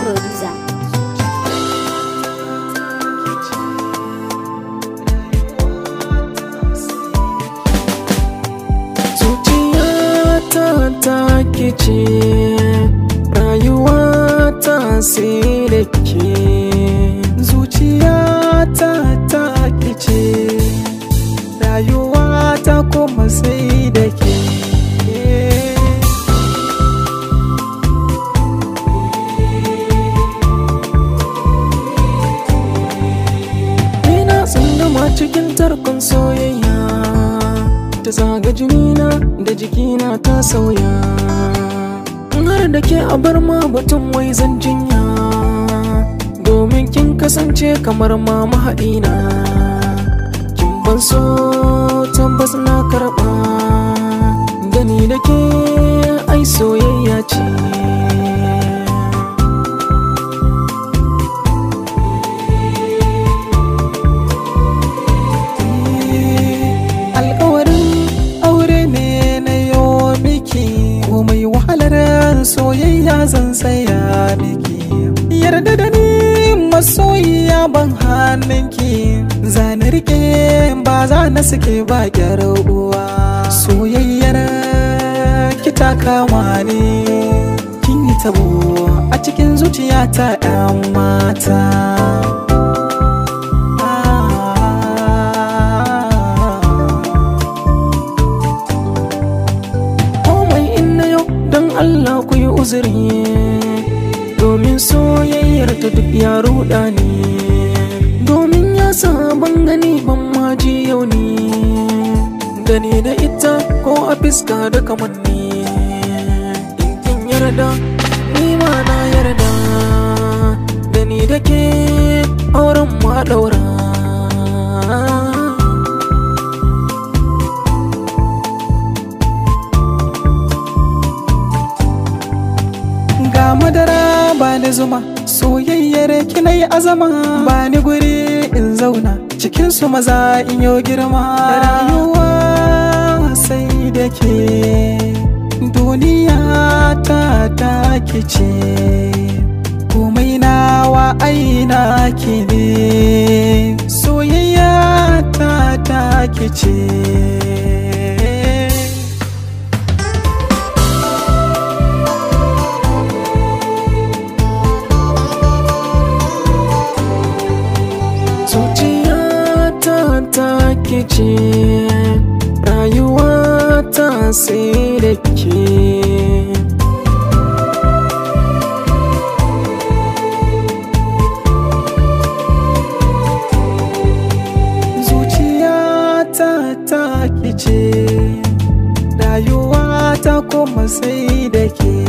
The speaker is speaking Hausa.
Producer. Zuciyata ta kice, rayuwata sai da ke. Zuciyata ta kice, rayuwata kuma sai da ke. Ina tsunduma cikin tarkon soyayya, ta zaga jinina da jikina ta sauya. Har da ke a bar ma batun wai zan jinya, domin kin kasance kamar mama haɗina. Kin ban so tabbas na karɓa, da ni da ke ai soyayya ce. Alkawarin aure ne na yo miki, komai wahalar soyayya zan tsaya miki. Yarda da ni masoyiya ban hannunki, zan rike ba za na sake ba kyar uwa. Soyayyar ki ta kama ni, kin yi tabo a cikin zuciyata 'yan mata. Komai in na yau don Allah ku yi uzuri, domin soyayyar ta duk ya ruɗa ni. Domin ya sa ban gani ban ma ji yau ni, da ni da ita ko a fiska da kamanni. In kin yarda ni ma na yarda, da ni da ke auren ma ɗaura. Ga madara ba ni zuma, soyayyar ki na yi azama. Ba ni guri in zauna, cikin su maza in yo girma. Rayuwa sai da ke, duniya ta take ce. Komai nawa aina ki ne, soyayya ta take ce. Zuciyata ta kice, rayuwata sai da ke. Zuciyata ta kice, rayuwata kuma sai da ke.